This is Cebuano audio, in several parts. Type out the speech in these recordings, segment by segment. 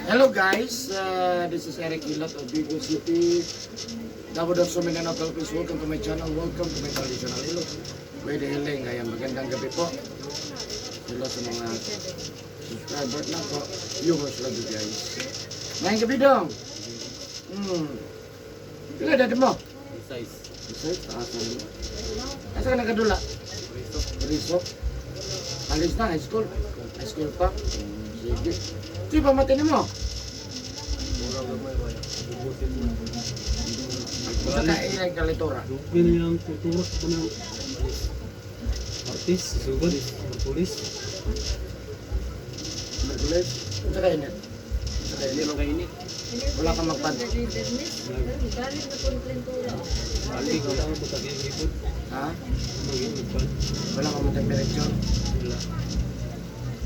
Hello guys, this is Eric Ilot of Bigo City, Davao del Sur, Mindanao, Philippines. Welcome to my channel. Welcome to my traditional Ilot. With healing. Ayan, magandang gabi po. Hello sa mga subscriber na po. Viewers, love you guys. Ngayong gabi dong. Pila dati mo? Size. Size, taasan mo. Asa ka nakadula? Riso. Alis na, high school. High school pa. Sige. Sige, pamatin mo. Mura gamay wala. Bubutin mo. Sa kailan kalitura. Dupin na yung kultura sa kanang artist, sugod, pulis. Merkulis. Sa kainit. Sa Hindi kainit. man kainit. Wala kang magpad. Galit na po ang klentura. Balik, wala mo pagkakigipod. Ha? Magigipad. Wala kang mag-temperature. Wala.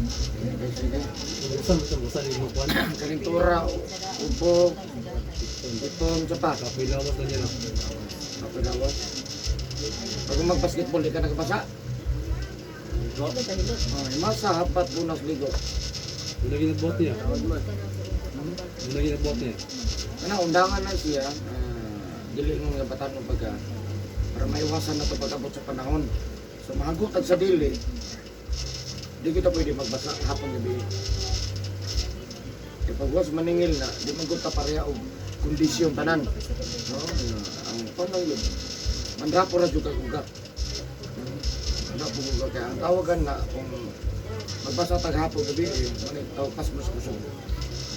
Sige, sige. Busan, busan, busan yung makuan. Kalintura, ubo, itong sa pa. Kapoy lawas na niya lang. Kapilawas. Pag mag-basketball, di ka nagpasa. Ligo. Oh, masa hapat bunas ligo. Wala ginabuhat niya. Tawad man. Wala ginabuhat niya. Ano, undangan na siya. Dili ng gabatan ng baga. Para maiwasan na ito pag-abot sa panahon. So mahagutag sa dili, di kita pwede magbasa hapon gabi. Kaya pag was maningil na, di maggunta pareha og kondisyon tanan. No, ang panang yun. Mandrapo ra jud kag uga. Mandrapo uga kaya ang tawagan na kung magbasa tag hapon gabi, eh, mo tawag pasmos kusog.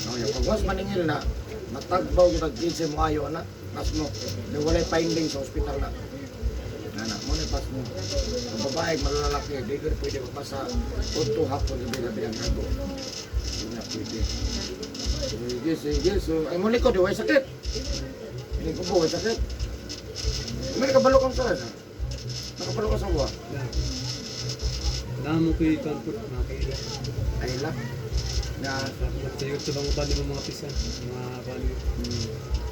No, yung pag was maningil na, matagbaw yung tag mo ayo na, pasmo. Na walay finding sa ospital na. Ana, mo na pasmo. Ang babae, malalaki, di ko pwede magbasa udto hapon gabi gabi ang hago. Hindi na pwede. Sige, sige. So, ay muli ko, di way sakit. Hindi ko po, way sakit. May nakabalo kang sa Nakabalo ka sa buwa. Na. Damo ko yung comfort mga kaila. Ay la. Na, Sa YouTube ang uban mo mga pisa. Mga bali.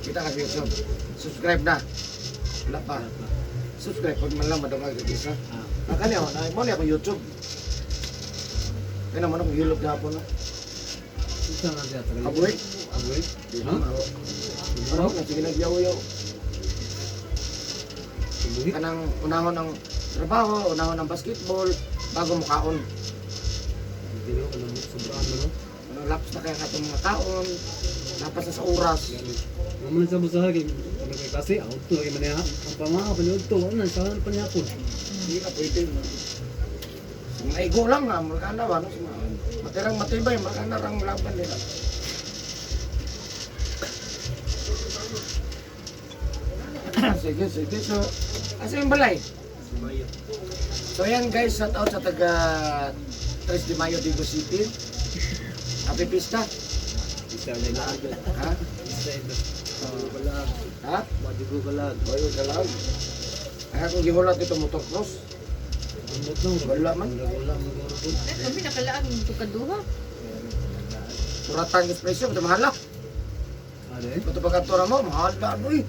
kita ka sa YouTube. Subscribe na. Wala pa. Subscribe pag man lang madungag ka isa. Ah. Ah, kani ako, na mo ni akong YouTube. Kaya naman akong hilog gapon na. Isa nga siya. Kabuhi. Kabuhi? Di Ha? na ako. Ano, sige nagyaw-yaw. Kabuhi? Kanang unahon ng trabaho, unahon ng basketball, bago mo kaon. Hindi na ako sobraan mo no? Ano, laps na kaya katong mga kaon, lapas na sa oras. Mga man sa busaha kay ano kay kasi auto kay man ang pamaha pa auto ano sa pa niya po. Hindi ka pwede. No? Sa mga igo lang na, mga na ba, no? Sa mga matirang matibay, mga na rang laban nila. Sige, sige. So, asa yung balay? Sumayo. So ayan guys, shout out sa taga 3 de Mayo, Digo City. Happy Pista. Isa na laag. Ha? Isa ito. Madugo kalag. Ha? Madugo kalag. Boy, kalag. Ay, akong gihulat ito motocross. Ambot lang. Wala man. Wala man guro po. Eh, kami nakalaag ng tukaduha. Suratan yung presyo, ito mahala. Ade. Ito pagkatura mo, mahala ano eh.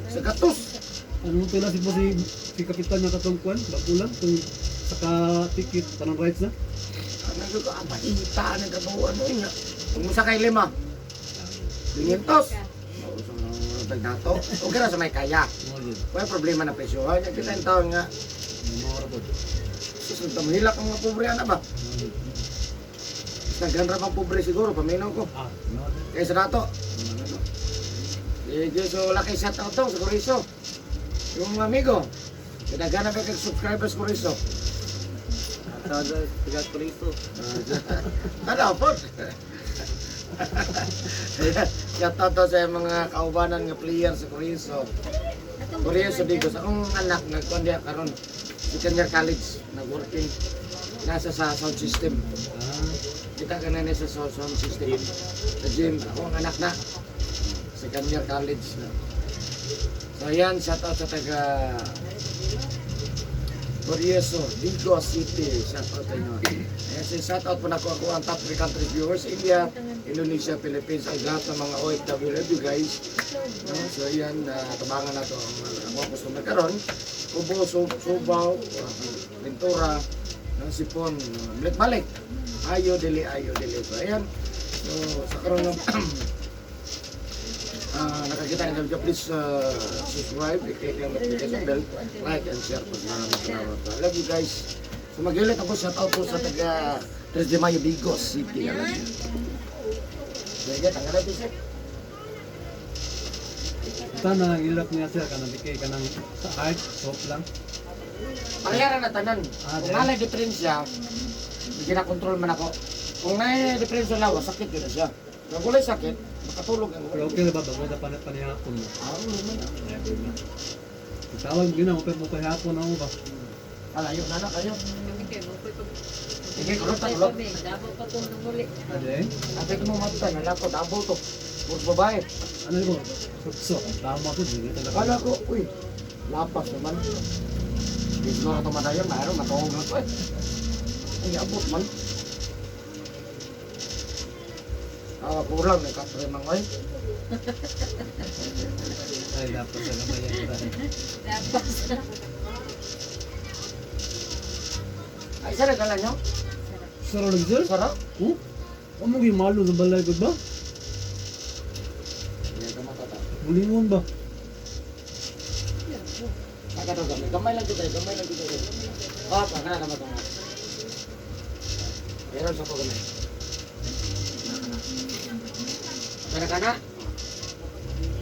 Sa gatos. Ano mo pila si po si si kapitan niya katong kwan bagulan kung saka ticket tanang rights na. Ano ko, ah, maita ang trabaho, ano eh. Kung mo sakay lima, 500. Oo, so, nato. Okay ra sa may kaya. Mo yun. Wala problema na presyo. Ha? Kita yung taon nga, Mga ra po. susunod na mahilak ang mga pobre, ano ba? Basta ganra pang pobre siguro, paminaw ko. Ah, no. Kaysa nato. Sige, so wala kay shout out to sa Corizo. Yung mga amigo. Kinagana ka kay subscribers Corizo. Tawad na taga Kristo. Ano po? Shout out to sa mga kaubanan nga player sa Corizo. Corizo Digos. Akong anak nagkuan diha karon second year college, nag-working nasa sa sound system. Ah, Kita ka na niya sa sound system. Sa gym. Ako ang anak na. Second year college na. So ayan, shout out sa taga Coriezo, Digos City. Shout out sa inyo. Ayan, so shout out po na ako ang top 3 country viewers. India, Indonesia, Philippines, ang lahat ng mga OFW. Love you guys. No? So ayan, tabangan na to ang mga customer karon. Kubo, Subaw, Ventura. No, sipon, balik-balik. Ayo dili, ayo dili. So ayan. So sa karon nga nakakita ng video, please subscribe, i-click lang notification bell, like and share po. Maraming salamat. I love you guys. So magilit ako, shout out po sa taga 3 de Mayo, Bigos City. I love you. Sige, tanggalin po sir. Sana ang ilap niya sir kanang dikay kanang sa height soft lang. Pareha na tanan. Ah, Kung di. nalay diferensya, ginakontrol man ako. Kung naay diferensya lawa, sakit yun na siya. Kung walay sakit, makatulog ang Pero okay na ba bago na panat panihapon mo. Ah, wala man. Ay, di na. Tawag din ako pero pahapon ako ba. Alayo na na kayo. Kami kayo, mapoy pag... Sige, kulot na, kulot. Kami, Davao pa kung muli. Ade. Ate ko mo matutan, nala ko, dabo to. Puro babae. Ano ko? So, tama ko di na talaga. Kala ko, uy, lapas naman. Hindi na ito madayon, mayroon, matuog na to eh. Ay, abot man. Ah, kulang, nagkatre mangoy. Ay, dapat sa gamay yan. Dapas. Ay, sara gala nyo? Saro lang sir? Sara? Oh? Amo gyud malo sa balay ko ba? Hindi ka matata. Mulingon ba? Saka to gamay. Gamay lang dito, gamay lang dito. Ah, pa na naman to. Meron sa ko gamay. Kana kana?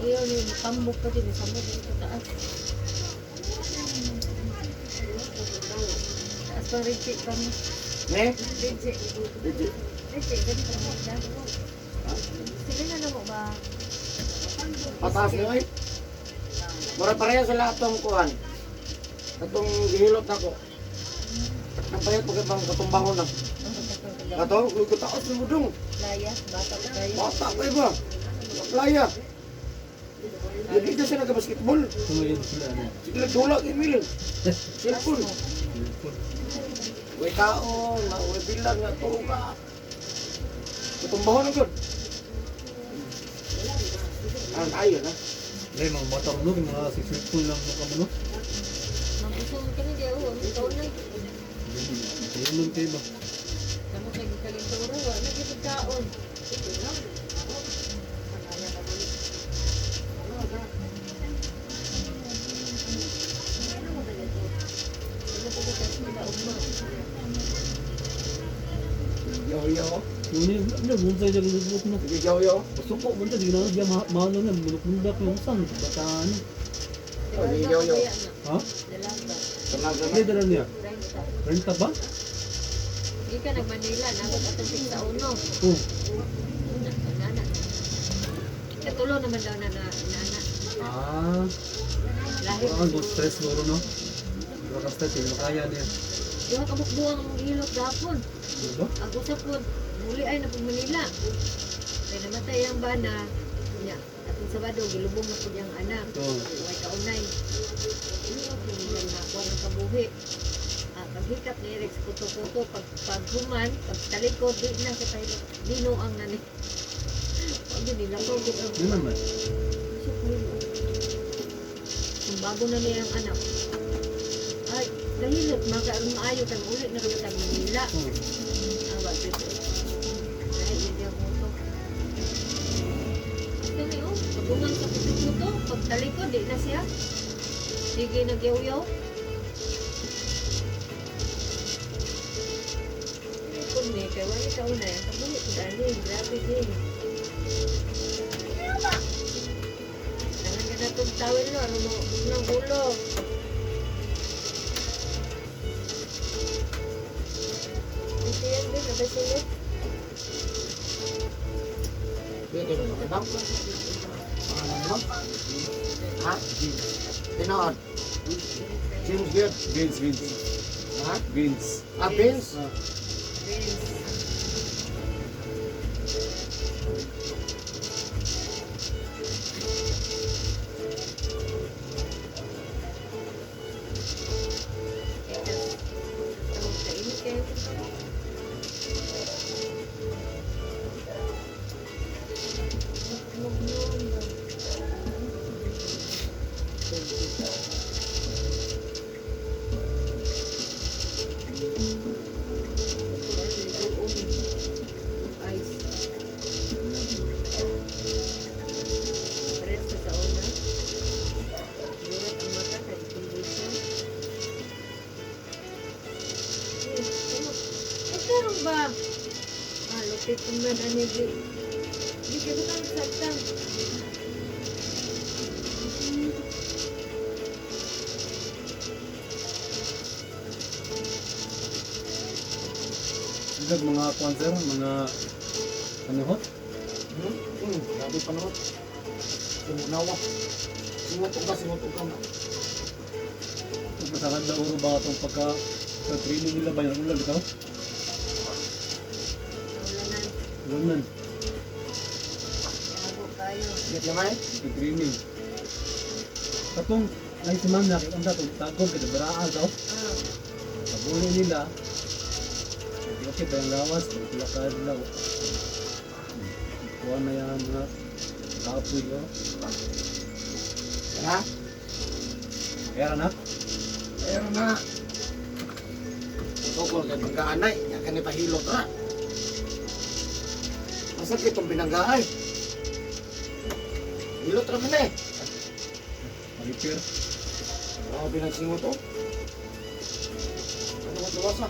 Uy, yun, tambok pa din. Tambok din sa taas. Taas pa, Richie pa mo. Ne? Richie. Didi. Richie, ganito mo. Sige na na mo ba? Pataas ni oy. Mura pareha sa lahat tong kuan. Atong gihilot nako. Ang payat ko kay bang katumbahon na. Kato, uy ko taas ni mudong. Playa, bata pa kayo. Bata pa iba. Playa. Lagi na siya nag-basketball. Tumayin sila ano. Sige lang, dula kay Emil. Cellphone. Uy kaon, na uy bilang nga tuga. Katumbahon na gud. Ang ayo na. Ay, mga bata mo no, mga 6 feet lang mo kamo no. Mabusong ka na diya, oh. Ang taon na. Ayun man kayo ba? Kamu kay gikalintura, wala na gyud kaon. Yo yo. Yun yun, ano sa yung lubot no. Sige yo yo. Pasuko man ta, di na diya mahalo na, mulok-mundak yung usan, bata ano. Yo yo. Ha? Dalaga. Tanaga Hindi na. dala niya. Renta. Renta ba? Di ka nag Manila, nabot atong sa uno. Oh, Una, nana. Katulo naman daw na na nana. Ah, Lahi. ah, go stress loro no. Baka stress, hindi makaya niya. Duha ka bukbuang ang hilot gapon. Ano ba? Ang usap po, muli ay na Manila. Kay namatay ang bana. Nya, atong Sabado gilubong na pud ang anak. Oo. Way kaunay. Hindi na kuha ng kabuhi. Ah, paghikap ni Eric sa kuto-kuto, pag paghuman, pagtalikod, di na sa tayo. Dino ang nani. Pag nila ko, Yun naman. Kung bago na niya ang anak. Ay, dahilot, mga maayo kay uli na rin sa Manila. Oh. Awa, dito. Dahil hindi ang uto. Kami, oh, pagungan sa puto-puto, pagtalikod, di na siya. Sige, nagyaw-yaw. Kung ni, kay wala ka una, ang kabuhi ko dali, grabe din. Tangan ka na itong tawil no, ano mo, ng ulo. Ito yan din, nabasilip. Pwede mo ba? Pangalan mo? Ha? Tinood. James Gibb. Beans, beans. Ha? Beans. Ah, Vince? Vince. Man, ano di. Di ka ba sagtang? Ilag mga kuan sir, mga ano hot? Hmm? Grabe pa naman. Simunawa. Singot ka na. Masakan na uro ba itong pagka sa training nila ba yung ulan bitaw? Ulanan. Ulanan, Tago kayo. Get lamay? sa training. Katong ay si ma'am nakita ang datong tagong kita baraan daw. Ah, Sabuli nila. Hindi okay pa yung lawas, may pila ka nila. Kuha na yan mga kapoy oh. Ha? Kaya na, Ayun na. Sokol kay pagkaanay, nga kani pahilot ra. Masakit tong binanggaay. Hilot ra man eh. mag-repair. Grabe ng singot oh. Ano ba luwasa?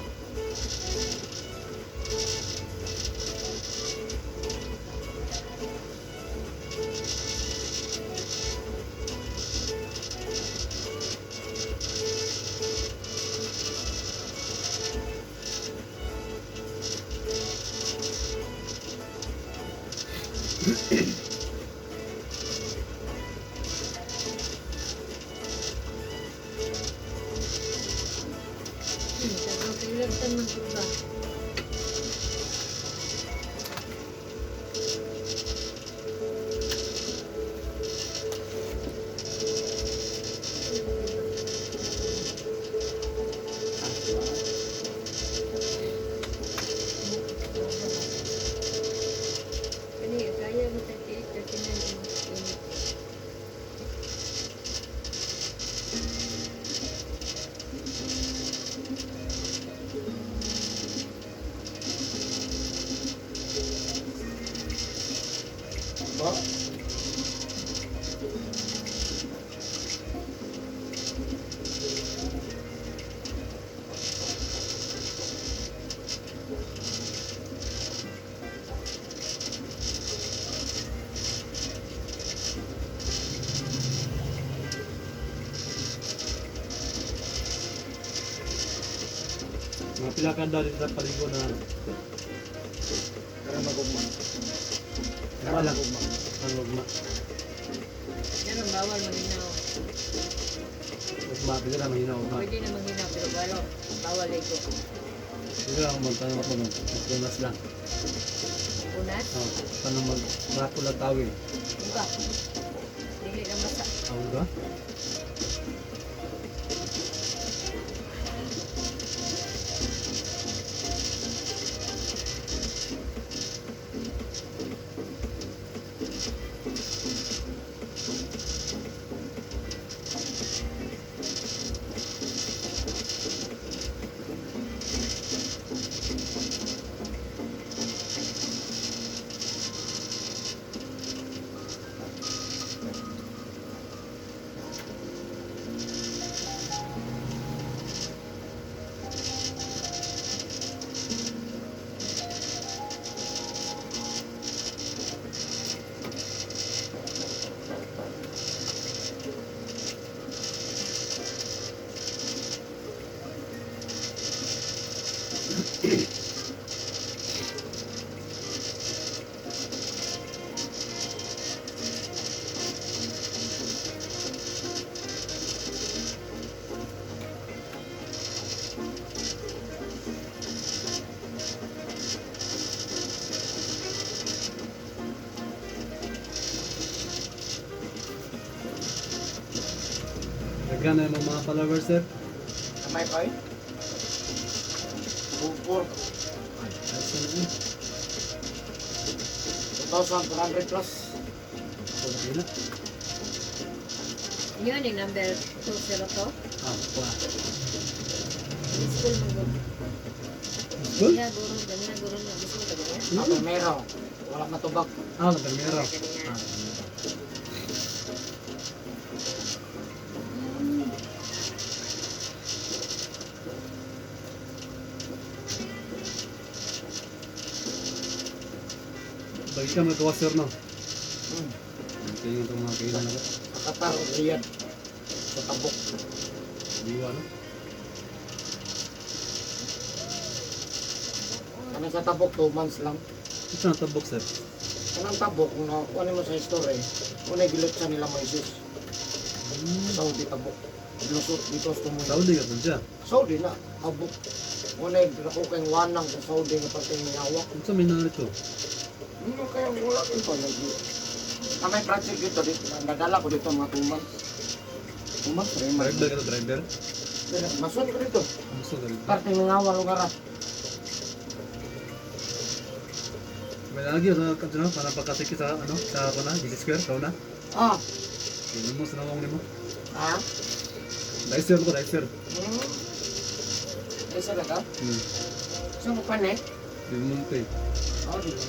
Tago kayo lang tan man gud ba? Kani kaya mo 38, 39 ang init. Ba? Mga pila ka daw dito sa paligo na Karon magugma. Wala. Karon magugma. ang ugma. Pero bawal maghinaw. Ugma, pila lang mahina ugma. Pwede na maghinaw pero bawal bawal ligo. Pila lang magtanong ako nung magpunas lang. Unas, Oh, tanong mag rapo lang tawil. uga. Dili lang basa. Ang ba? Daghan na yung mga followers sir. Kamay pa eh. 4, Ay, sino eh? 2,400 plus. Wala na. Yun yung number 202. Ah, wala. School man gud. School? Ganiya guro, ganiya guro na gusto ka ganiya. Ako mero. Wala matubag. Ah, nagkamera. Ganiya. Ah. Bagi ka magawa sir no. Hmm. Kaya yung itong mga kailan na Sa Qatar o Riyadh. Sa Tabuk. Diwa no. Kanang sa Tabuk, 2 months lang. Ito na tabok sir. Kanang Tabuk, kung nakuha nimo sa history, unay gilutsa nila Moises. Saudi Tabuk. Lusot dito sa tumoy. Saudi ka po siya. Saudi na, Tabuk. Unay, dako kay wanang sa Saudi nga parte ng hawak. Ano sa may narito? Ano kaya wala ito lagi. Ah, may project dito, dito, nadala ko dito mga 2 months. 2 months, 3 months. Driver ka to driver? Masun ko dito. Ano sa driver? Parte ng ngawa lugar. Ah. May lagi sa ano, para pagkasiki sa ano, sa kuna, GC Square, sa una. Ah, Yun mo sa nawong nimo. ah. Dicer ko, dicer. Isa na ka? Hmm. Saan mo pa ne? Di mo te. Oh, di mo.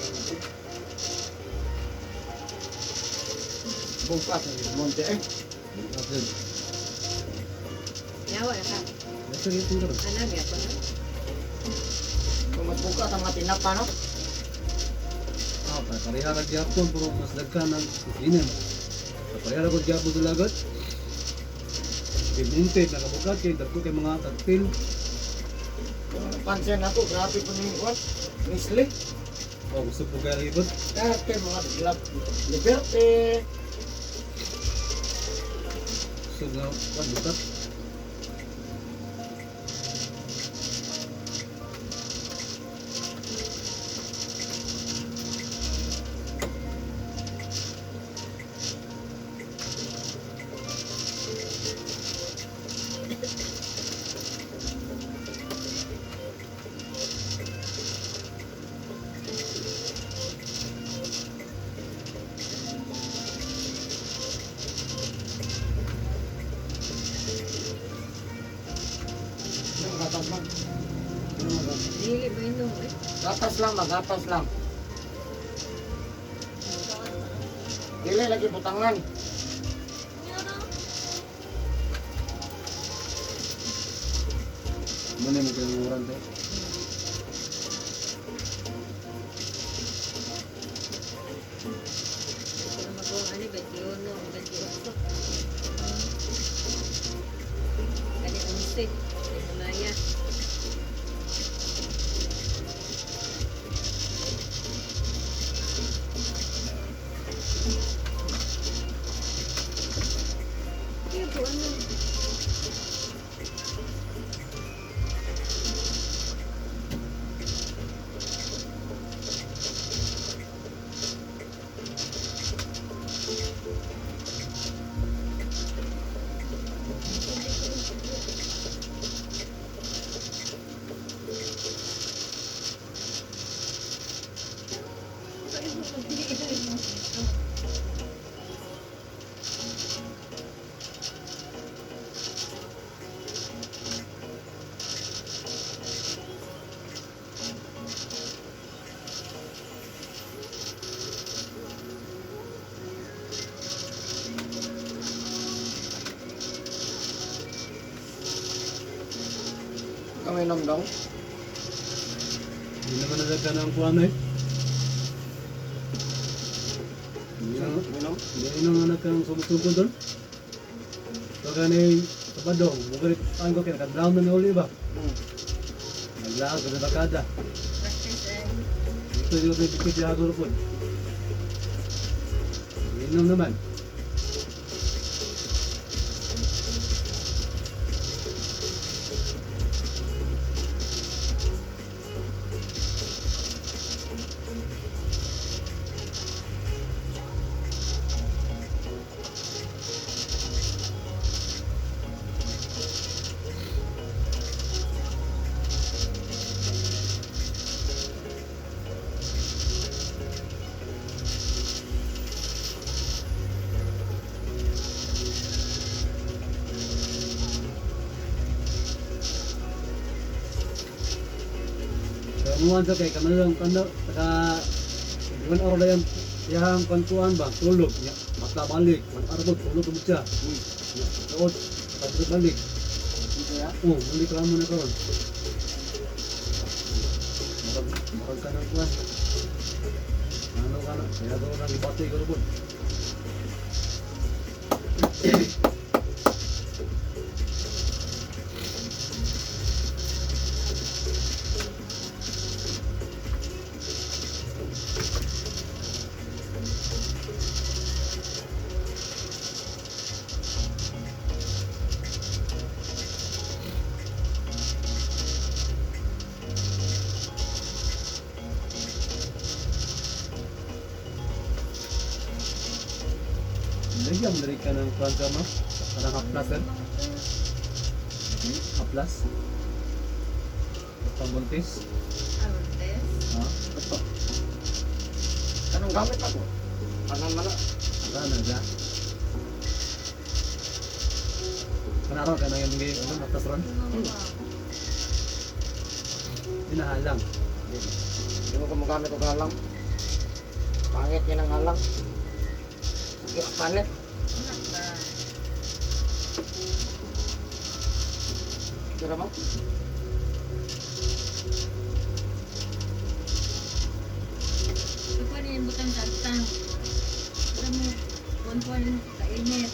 Bukas ang monte eh. Yawa na ka. Dicer yung karon. Ana gyapon na. Kung mas bukas ang mga tinapa no? Ah, para pareha ra gyapon pero mas daghan ang inem. Pareha ra gud gyapon sa lagot. Di nakabukat kay dagko kay mga tagpil. Yung pansin ako, grabe ko ni what? Nestle. Oh, gusto po kay libot. Dati mga glab. Liberte. So nga kan bukat. Yung gatas lang. Yung gatas. Dili ba inom eh. Gatas lang, magatas lang. Dili lagi butangan. Muna mo kay muran te. Ito na magawa ani 21 o 28. Kani 11. Kani Maya. Kaya po ano? Kami inom daw. Hindi naman nadaghan ang kuan eh. Hindi na Inom. hindi na anak ang sugod-sugod doon. So gani Sabado, bukalit ang ko kay naka-drown na ni uli ba. Naglaag sa bakada. Practice eh. Dito yung may bikit yung agor po. Inom naman. Kamuan sa kay kamalang kanda saka 1 hour na yan iyang kantuan ba tulog nya mata balik 1 hour mo tulog mo siya. Nya tuod pagod balik. Dito ya. Oh, balik lang mo na karon. Murag murag ka ng kuan. Ano ka Sana, kaya doon ang ibati ko rin. Nagyam na rin ka ng kwan sa mo? Parang haplas eh? Haplas? Pambuntis? Aruntes. Ha? Ito. Kanang gamit ako. Kanan man na. Ano na siya? Kanaro ka na yung mga ano, haplas ron? Dinahalang. Hindi mo ko magamit og halang. Pangit yun ang halang. Sige, panit. Anak ba? Kira mo? Ito pa rin yung butang sa agtang. Alam mo, kuwan-kuwan yung kainit.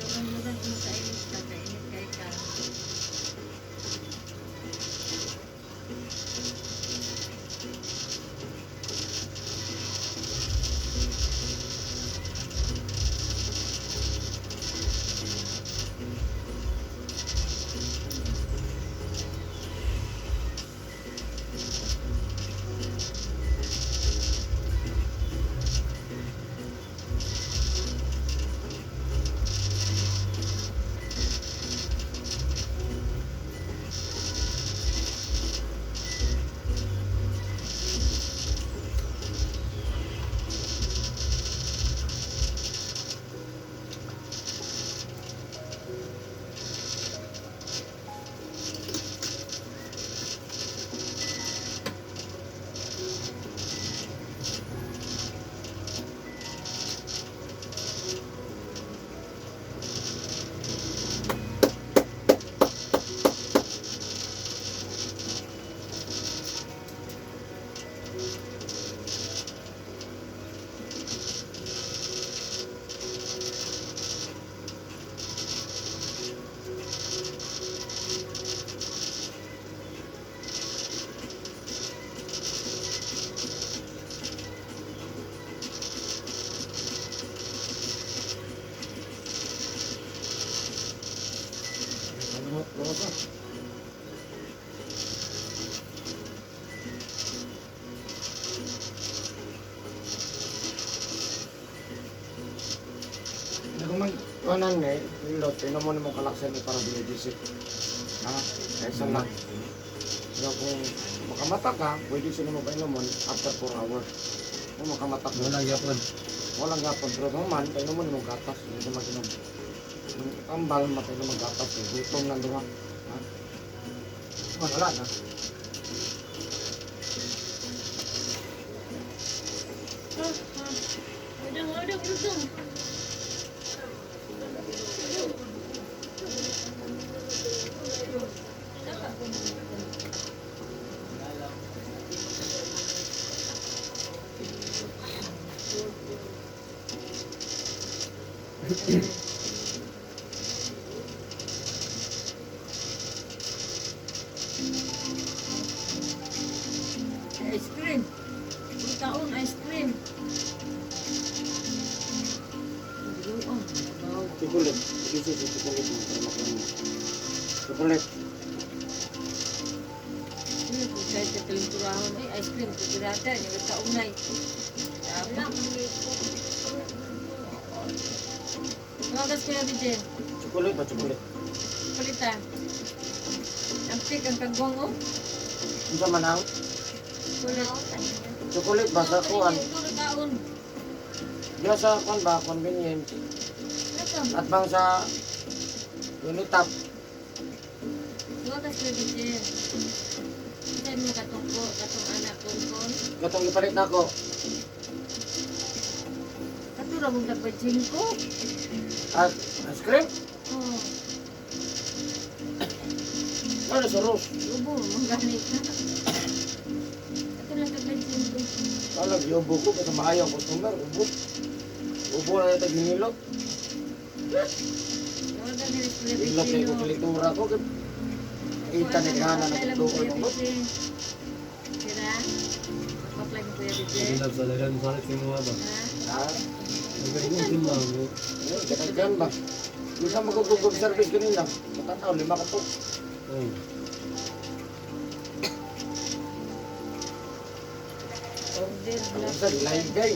Murang-murang mo kainit ka, kainit kay ka. Ano mo? Ano ba? Kunan ni, hilot, tingnan mo namang kalaksan ni para binibisip. Ha? Kaysa lang. Pero kung makamata ka, pwede sila mo painomon after 4 hours. Kung makamata ka, Walang yapon. walang gapon. Pero kung man, painomon mo gatas, hindi ka maginom. Nung tambal, mapainom mo gatas. Eh. Gutom lang duha. Ha? Wala na. Ah, ah. Udang, udang, udang. Ice cream. Putaon ice cream. Luong. Wow. Chocolate. Kasi sa chocolate mo, para makuha mo. Chocolate. Ano kung kahit sa talinturahon, ay ice cream, kukurata, niya kaunay. Tama. Tumagas ko yung Bijen. Chocolate ba? Chocolate. Palita. Ang pik, ang kagwang, oh. Unsa man ang? Kulit. Chocolate ba sa kuan? Kaon. Diya sa kuan ba? Convenience. Ano At bang sa Unitap. Tumagas ko yung Bijen. Saan mo katong ko, katong anak, kon-kon? Katong ipalit nako. Katura mong dapat ko. At ice cream? Oh. Ano sa Rose? Ubo, mangganit na. Ito lang ka ko. Talag, yubo ko kasi maayo ang customer. Ubo. Ubo na yung taghinilot. Tawagan ni Kuya Ilok kay Vicino. ko kalitura ko. Kita ni Gana na tutukan ko. Sira? Paplay mo Kuya Hindi Vicino. lang sa lagan mo sa sinuha ba. Ha? Ha? Nagkaroon lang mo. Ayun, katagyan ba? Yung sa magugugog service kanina, matanaw, lima ka to. Oh. Order Ang na. isa, live guy.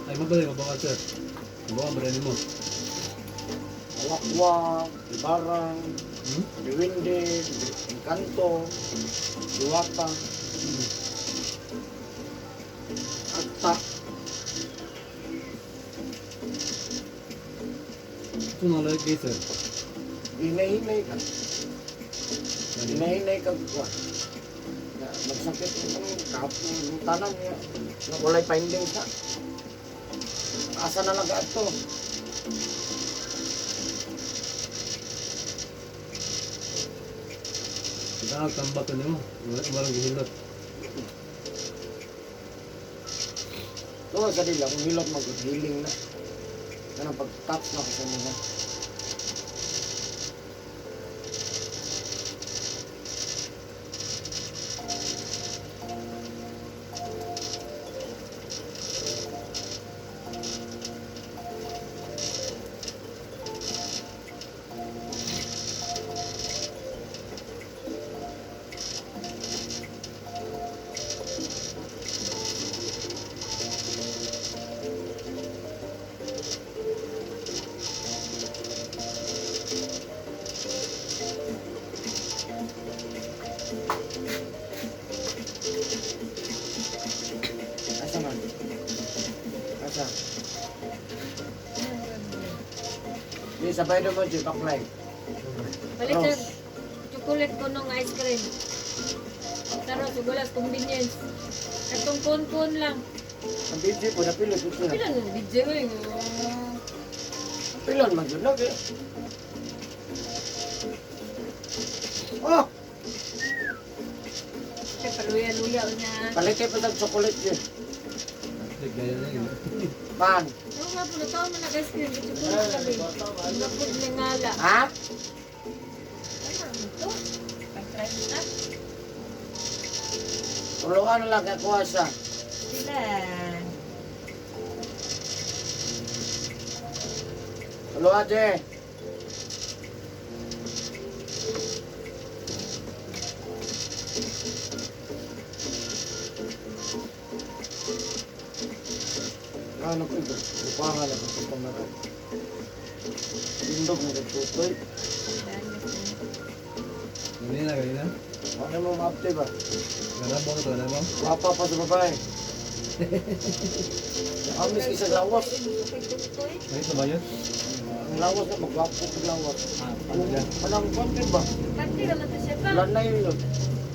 Ay mabalay mabawa sir. Mabawa ba rin mo? Wakwak, Ibarang, Hmm? Diwinde, Encanto, Diwata, Atta. Ito na lang kay sir. Hinahinay ka. Hinahinay ka. Kuha. Na, magsakit itong kapong tanan niya. Na walay findings na. Asa na lang ato? Kita tambak na mo. Wala walang gihilot. Tuwa sa dila, kung hilot mo, good healing na. Ganang pag-touch na ko sa mga. Asa man? Asa? Di, sabay naman siya, baklay. Balik sa Rose. chocolate ko nung ice cream. Taro, sugulas, convenience. Katong kon-kon lang. Ang busy po, napili po siya. Pila nung video eh. Pilan man yun, lagi. Oh! Kaya paluya-luya niya. Palite pa sa chocolate yun. Gaya na yun. Pan. Oo nga po, natawa mo nag-ice cream. Chocolate kami. Napod na ngala. Ha? Ano ito? Pag-try mo na. Tulungan na lang kay kuha siya. Sila. Tulungan, Je. Ano ko ito? Upangan ako sa pangarap. Tindog na nagtutoy. Ganina, ganina. Ano mo maapte ba? Garabaw to, garabaw. Wapa pa sa babae. Amis isa lawas. Ay, sa bayot. Ang lawas na magwapo kag lawas. Ah, paano dyan? Walang konti ba? Panty naman to siya pa. Lanay yun.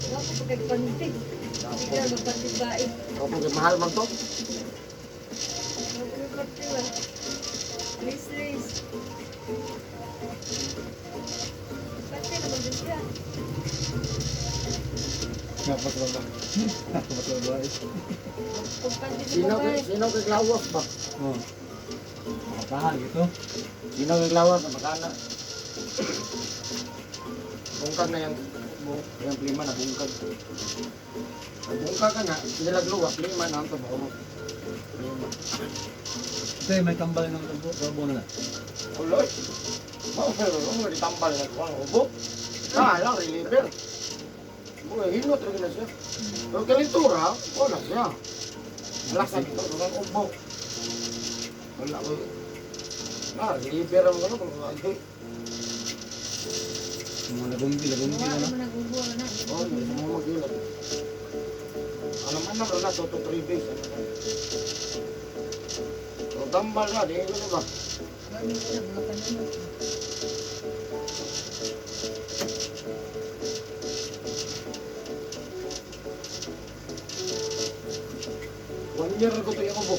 Wala ko pagkagpanty. Hindi ka magpanty ba eh. Opo, kay mahal man to. Magkakorte ba? Please, please. Panty naman din siya. Dapat ba ba? Dapat ba ba? Kung panty sa Sino babae. sino kay lawas ba? Oh. Makatahan ito. Sino kay lawas na makana? Bungkag na yung yung plima na bungkag. Bungkag ka na, sila luwa, plima na ang trabaho. Plima. Ito eh, may tambal ng rabo na. Uloy. Mao pero mo di tambal na kuang ubo. Ah, lang reliever. Mo hinot ra na siya. Pero kalintura, wala siya. Wala sa dito ng ubo. Wala ko. Ah, reliever ang ano kung ano. Mga lagumbi, lagumbi Wala na. naman nag-ubo na. Oh, hindi mo magilot. Alam ano na 2 to 3 days. Ano na. So, tambal na, di ko na ba? Wala na mga panunod. One year ko to yung ubo.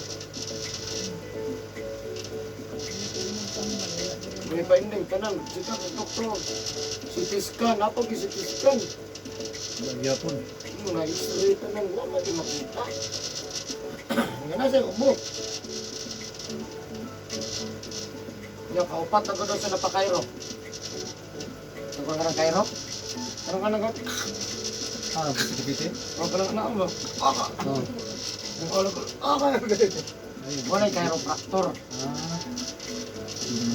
May pa Finding tanan, sika sa doktor. CT scan, napag CT scan. Gyapon. Mga x-ray tanan, wa man di makita. Nga na siya ubo. Nya kaupat na ko doon sa napakairo. Ano ka ng Cairo? Ano ka ng Ah, piti-piti. Ano ka ng ano ba? Ah! Oh. Ang ulo ko. Ah! Wala yung chiropractor. Ah.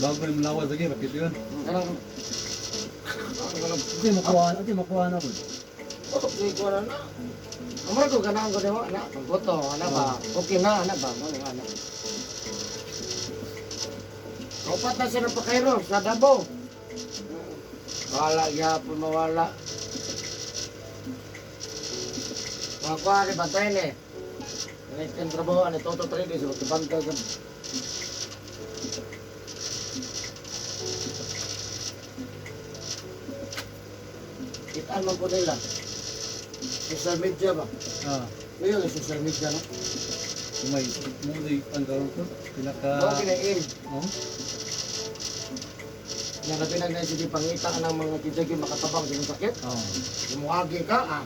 Bago yung lawas lagi, bakit yun? Kanang... Ano ka ng... Hindi makuha na po. Oh, hindi ko na na. Amra ko ganahan ko diwa na. Pagboto, ana ba? Okay na, ana ba? Mo ana. Kaupat na siya ng pakairo sa Davao. Wala gyapon mawala. Mga kuha ni bantay ni. Ganit kang trabaho, ano, toto 3 days, bantay ka. Kitaan man po nila. Social media ba? Ah, Ngayon, yung social media, no? may muli ang karon ko. Pinaka Mao kinain. Oh. Nga na pinag sige pangita ka ng mga kijagi makatabang sa imong sakit. Oh. Lumuagi ka, ah.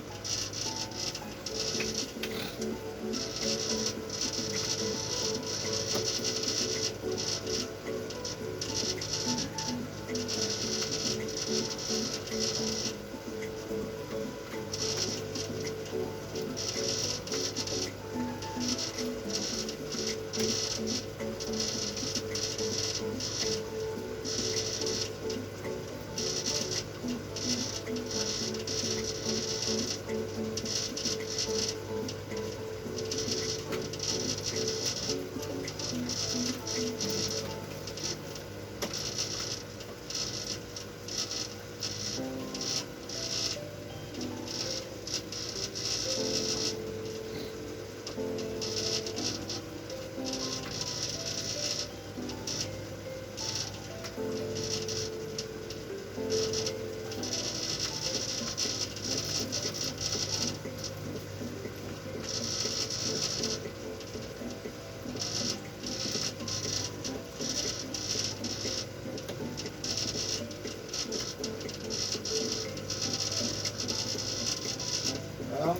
Yan.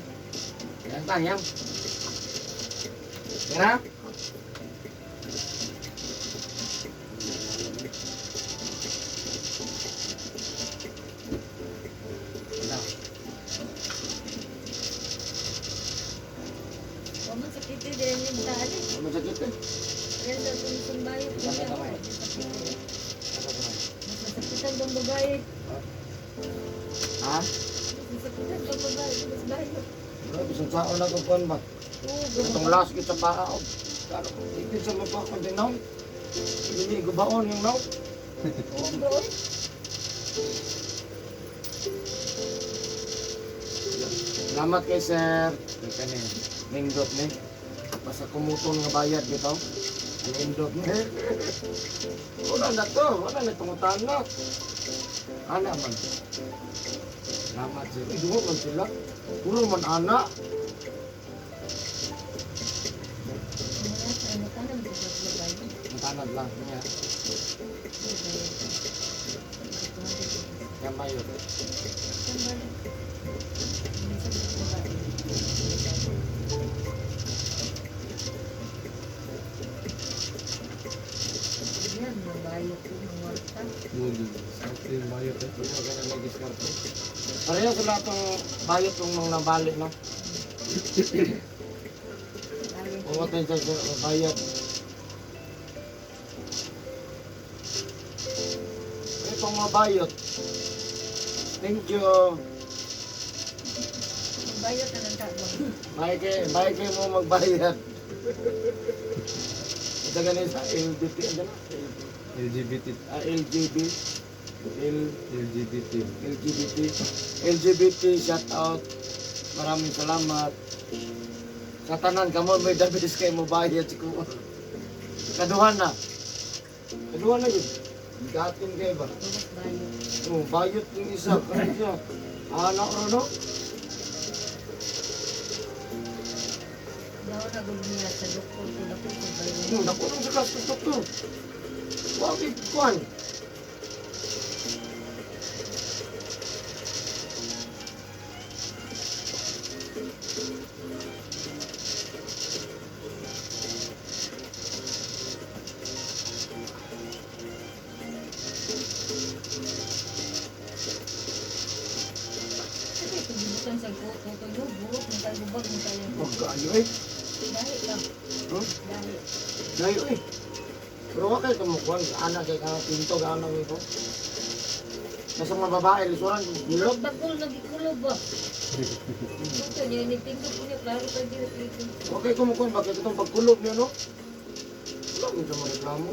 Yan ta, yan. Yan na. Wa man sakit eh, dili ni dali. Ano sakit eh? Kaya sa sumbayo ko Sakit niya. kamay. Masasakitan tong babae. Ha? Masasakitan tong babae. Mas bayo. Bro, bisan saan na kung kuwan ba? Oo, Itong last kita sa paa. Oh. Kano, ipin sa mapakon din now. Hindi gubaon yung now. Oo, bro. Salamat kay sir. Kay kani, nindot ni. Basta kumuton nga bayad bitaw. Ang nindot ni. Wala na to, wala na tungutan na. Ana man. Salamat sir. Uy, dugo man sila. Puro man ana. Matanad lang niya. Yan mayo. Yan, mabayo ko ng warta. Muli. Sakit yung bayot eh. Hindi mo ganun may diskarte. Pareho sila itong bayot ng mga nabali, no? Pumatay sa bayot. Itong mga bayot. Thank you. Mabayo na lang tao. May kay mo magbayad. Ito ganun sa LBT. Ano na? LGBT. Ah, LGB. L LGBT. LGBT. LGBT, shout out. Maraming salamat. Sa tanan kamo may dabis kay mo bayad si kuo. Kaduhan na. Kaduhan na yun. Gatin kay ba? Mas bayo. Oh, bayot yung isa. Kano siya? Anak ro no? Daw na gud niya sa doktor ko na ko bayo. Nakulong sa kaso doktor. Wagi kuan. Burok mo tayo, bubag mo tayo. Magkaayo eh. Dahi lang. Hmm? Dahi. Dayo eh. Pero wa kay kumukuan, ana kay ka pinto gaano ito. Nasa mga babae, lisuran, bilog. Bagol nagikulob ba? Ito niya, nagtindog po niya, klaro pa dito. Wa kay kumukuan, bakit itong pagkulob niya, no? Wala mo sa mga reklamo.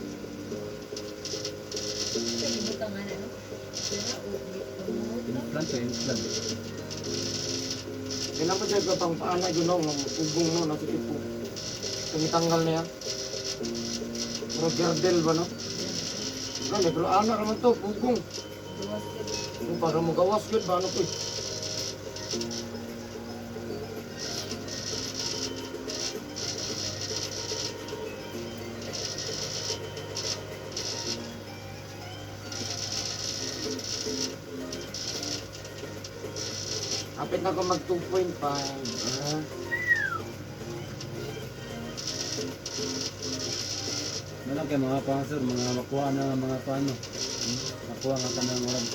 Sa ibutang nga na, no? Pero, Implant eh, implant. Kailan pa siya pang paana yun, no? Mga pugong, no? Nasa tipo. Tumitanggal na yan. Pero girdle ba, no? Gani, pero ana naman to, pugong. Duwas yun. Kung para mo gawas yun, ba ano ko eh. Kapit na ko mag 2.5. Ah. Ano lang kay mga pang sir, mga makuha na mga paano. Makuha nga kanang murag.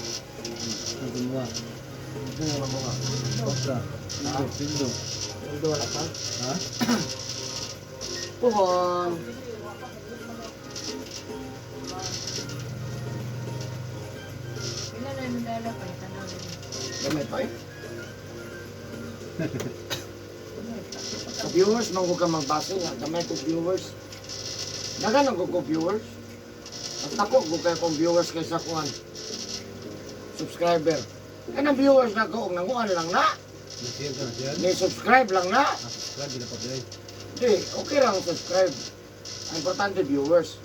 Ang gumawa. Ito yung mga. Okra. Pindo, pindo. Hindi wala pa. Ha? Puhon. Pila na yung dala pa, tanaw na. Gamay pa eh. Sa viewers, nung ko ka magbase nga, gamay ko viewers. Dagan ang ko viewers. Mas tako ko kay kong viewers kaysa kuan. Subscriber. Kanang viewers na ko, og nanguan lang na. Nag-share ka na share? Ni subscribe lang na. Ah, subscribe, di na pa dahil. Di, okay lang subscribe. Ang importante viewers.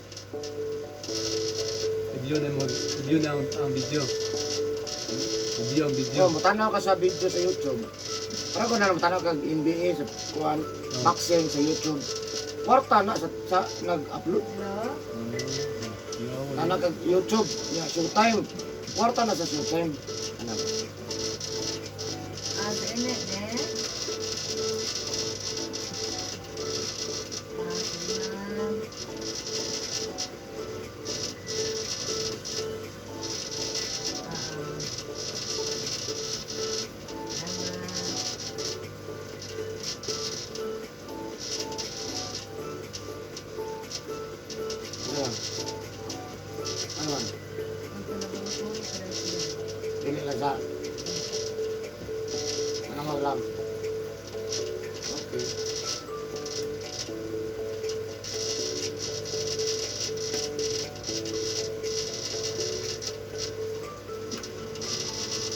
I-view na mo, i-view na ang video. I-view ang video. So, mutanaw ka sa video sa YouTube. Para ko na mutanaw kag NBA sa kuan, boxing sa YouTube. Kwarta na sa nag-upload. Hello? Ah, Tanaw kag YouTube, ya Showtime. Kwarta na sa Showtime. Ano? Ah, sa ine, ne? Ah, ma'am. Ah, ah. Salamat. Ano? Ano man? Ang talagang ko, presyo. Dili lang sa ano mo lang. Okay.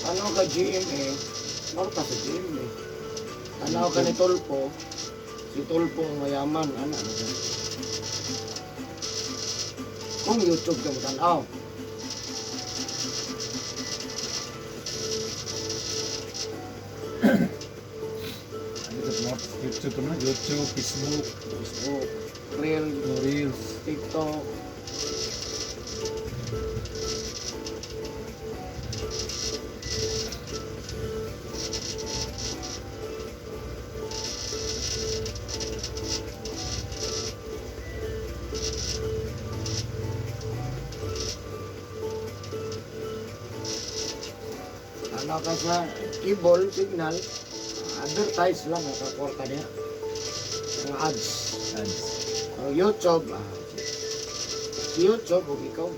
Ano ka GMA? Norta sa GMA. Tanaw ka ni Tulpo. Si Tulpo ang mayaman. Ano, ano ba? Kung YouTube ka mo tanaw. Ano sa mga YouTube na? YouTube, Facebook, Facebook, Reel, Reels. TikTok. Ano ka sa cable signal, advertise lang nakakorta niya. Mga ads. Ads. Ang YouTube, si YouTube, huwag ikaw.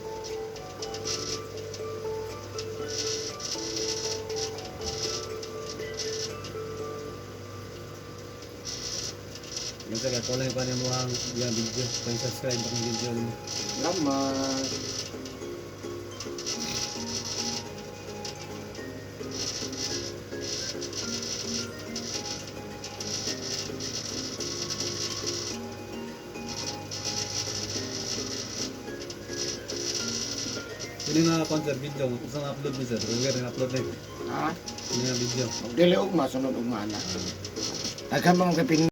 Yan sir, kaya lang pa mo ang yung video. Kaya subscribe akong video mo. Salamat. Yun yung nga concert video, isang upload mo sir. Ruger yung upload na yun. Ha? Yun yung video. Dili ugma, sunod ugma na. Daghan mga kapin